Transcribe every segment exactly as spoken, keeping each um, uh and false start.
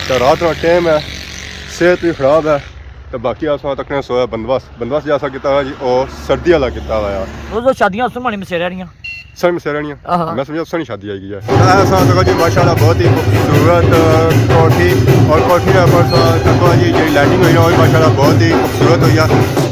تے رات نا ٹائم ہے، صحت بھی خراب ہے۔ تے باقی اساں تکنے سویا بندوبست، بندوبست جیہا اساں کیتا ہوا جی، او سردی والا کیتا ہوا ہے۔ روز روز شادیاں اس مہاڑی مسیرے رہیاں۔ سر مسیرے رہیاں۔ آہا۔ میں سمجھا تساں نی شادی آئی گئی ہے۔ اے اساں تکو جی ماشاءاللہ بہت ہی خوبصورت کوٹھی، اور کوٹھی دے اوپر اساں تکو جی جیہڑی لائٹنگ ہوئی نا، او بھی ماشاءاللہ بہت ہی خوبصورت ہوئی ہے۔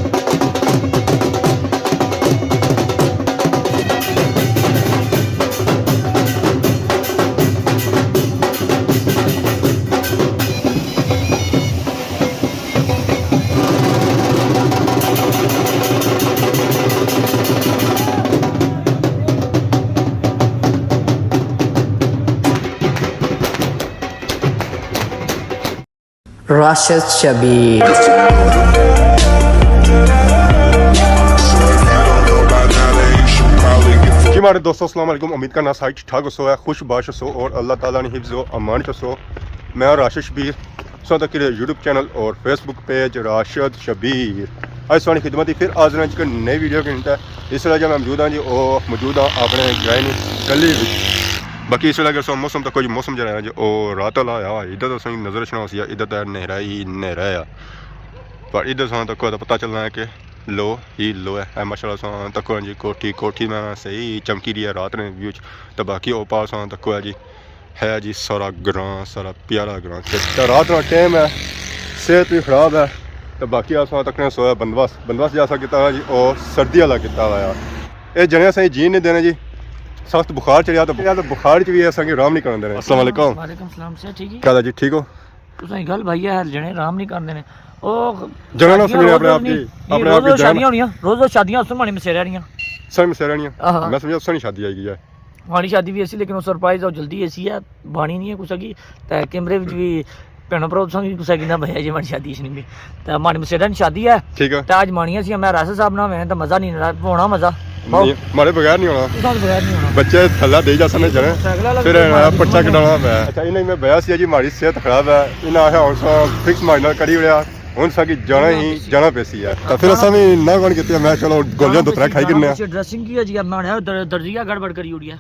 راشد شبیر۔ جی ماڑے دوستو، السلام علیکم۔ امید کرنا سارے ٹھیک ٹھاک ہوسو، ہے خوش باش ہوسو اور اللہ تعالیٰ نے حفظ و امان چ ہوسو۔ میں ہاں راشد شبیر، تساں تک یوٹیوب چینل اور فیس بک پیج راشد شبیر۔ اج تساں نی خدمت ہی پھر حاضر ہاں ایک نئی ویڈیو کے نال۔ اس ویلے جا میں موجود ہاں جی، او موجود ہاں اپنے گرائیں نی گلی وچ۔ باقی اس ویلے اگر تساں موسم تکو جی، موسم جیہڑا ہے جی، او رات والا آیا ہوا، ادھر تساں نظر اچھنا ہوسی، ادھر تے نیرا ہی نیرا ہے۔ پر ادھر تساں تکو تے پتہ چلنا ہے کہ لو ہی لو ہے۔ اے ماشاءاللہ تساں تکو جی کوٹھی، کوٹھی میں صحیح چمکی رہی ہے رات نے ویو چ۔ تے باقی او پار تساں تکو ہے جی، ہے جی سارا گراں، سارا پیارا گراں۔ تے رات نا ٹائم ہے، صحت بھی خراب ہے۔ تے باقی اساں تکنے سویا بندوبست، بندوبست جیہا اساں کیتا ہوا جی، او سردی والا کیتا ہوا ہے۔ اے جنے اساں جین نہیں دینے جی، سخت بخار چڑھیا تے، چڑھیا تے بخار چ بھی اساں کی آرام نہیں کرن دینے۔ السلام علیکم۔ وعلیکم السلام سر، ٹھیک ہے؟ کیا حال ہے جی، ٹھیک ہو؟ تساں کی گل بھائی ہے، جنے آرام نہیں کرن دینے۔ او جنے نا سمجھنے اپنے آپ کی، اپنے آپ روز کی روز جان۔ شادیاں ہونیاں، روز روز شادیاں اس مہاڑی مسیرے رہیاں۔ سر مسیرے رہیاں۔ آہا۔ میں سمجھا تساں نی شادی آئی گئی ہے۔ ماڑی شادی بھی ایسی، لیکن او سرپرائز او جلدی ایسی ہے، بانی نہیں ہے کچھ کی۔ تے کیمرے وچ بھی بھینو بھراؤ تساں کی کسے کی نہ بھیا جی ماڑی شادی اچ نہیں بھی۔ تے ماڑی مسیرے نی شادی ہے۔ ٹھیک ہے۔ تے اج مانی اسی، میں راشد صاحب نہ ہوئے تے مزہ نہیں، ہونا مزہ۔ بہو۔ نہیں، ماڑے بغیر نہیں ہونا۔ تساں دے بغیر نہیں ہونا۔ بچے تھلا دے جا سنے جنے۔ سائیکل والا پھر بھی ماڑا پرچہ دشمن ہے۔ کڈانا پیا۔ اچھا، انہیں میں بھیا سی جی ماڑی صحت خراب ہے، انہاں آخیا ہن سا فکس مارنا کری اڑیا۔ ہن ساں کی جانا ہی جانا پیسی ہے۔ تے پھر اساں بھی نہ کون کیتی، میں چلو گولیاں دو ترے کھائی کنے آں۔ ڈریسنگ کی ہے جی، میں نے در-، درزی گڑبڑ کری اڑی ہے۔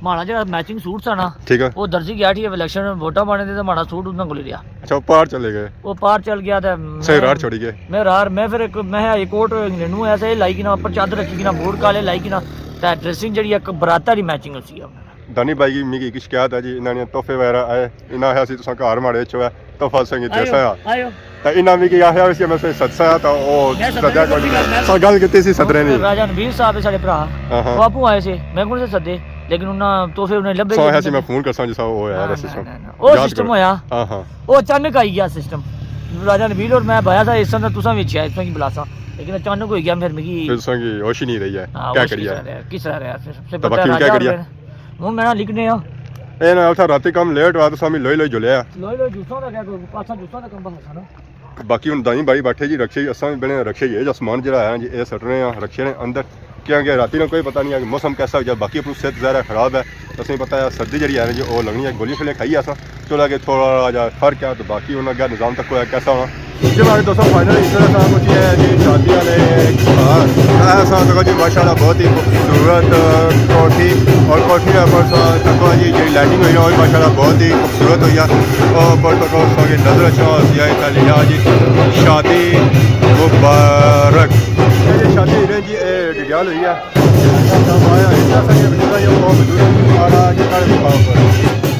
ماڑا جیہڑا میچنگ سوٹ سا نا، ٹھیک ہے۔ او درزی گیا ٹھی الیکشن ووٹاں پانے دے تے ماڑا سوٹ انہاں کول لیا۔ اچھا، او پار چلے گئے۔ او پار چل گیا تے میں صحیح راڑ چھوڑی گئے۔ میں راڑ، میں پھر ایک، میں ہائی کورٹ انگلینڈ نوں ایسا ہی لائی کنا، اپر چادر رکھی کنا، بوٹ کالے لائی کنا، تے ڈریسنگ جیہڑی ایک براتہ دی میچنگ ہوسی ہے۔ دانی بھائی کی میکی ایک شکایت ہے جی، انہاں نے تحفے وغیرہ آئے، انہاں آخیا سی تساں گھر ماڑے اچھو ہے، تحفہ تساں کی آیو، دیسا آ۔ آیو۔ تے انہاں میکی آخیا سی میں تساں سدسا آ، تے او میں سدیا کوئی نہیں۔ میں سا گل کیتی سی صدرے نی۔ راجہ نبیل صاحب ہے ساڑے بھرا، ہاں ہاں۔ او آپوں آئے سے، میں کون سے سدے، لیکن انہاں تحفے انہیں لبھے سا ہی آخیا سی نہیں۔ میں فون کرساں جی سا او یار نہ، سسٹم۔ نہ، نہ۔ او یاد سسٹم کرو۔ ہویا۔ ہاں ہاں۔ او اچانک آئی گیا سسٹم۔ راجہ نبیل اور میں بایا سا اس طرح تساں وچ آئے، تساں کی بلاساں۔ لیکن اچانک ہوئی گیا، پھر میکی پھر تساں کی ہوش ہی نہیں رہی ہے۔ ہاں، کیا ہوش کریے؟ کس طرح رہیا؟ کس طرح رہیا؟ پھر سب تے باقی ہن کیا کریے؟ ہن میں نہ لکھنے آں۔ اے نہ اتھا راتی کم لیٹ ہوا، تساں بھی لوئی لوئی جلیا۔ لوئی لوئی جوساں دا کیا کوئی پاسا جوساں دا کم بس ہوسا نا۔ باقی ہن دائیں بھائی بیٹھے جی، رکشے، اساں بھی بنے رکشے ہی، سامان جیہڑا ہے جی، اے سٹنے آں رکشے نے اندر۔ کیونکہ راتی نا کوئی پتہ نہیں ہے کہ موسم کیسا ہو جائے، باقی اپنی صحت ظاہر ہے خراب ہے۔ تساں پتہ ہے سردی جیہڑی ہے نا جی، او لگنی ہے، گولیاں شولیاں کھائی اساں۔ چلو اگے تھوڑا جا فرق ہے، تو باقی انہاں اگے نظام تکو ہے کیسا ہونا۔ جی ماڑے دوستو، فائنل اس طرح اساں پہنچی ہے جی شادی والے گھر۔ اے اساں تکو جی ماشاءاللہ بہت ہی خوبصورت کوٹھی، اور کوٹھی دے اوپر اساں تکو جی جیہڑی لائٹنگ ہوئی ہے، او ماشاءاللہ بہت ہی خوبصورت ہوئی ہے۔ او اوپر تکو اساں کی نظر اچھا ہوسی ہے، اتھا لکھیا جی شادی مبارک۔ اے جی شادی ہوئی ہے جی، اے ڈڈیال ہوئی ہے۔ جیہڑا کم آیا، اتنا سارے بزرگ ہیں، وہ بزرگ سارا جتنا بھی پاؤ پر۔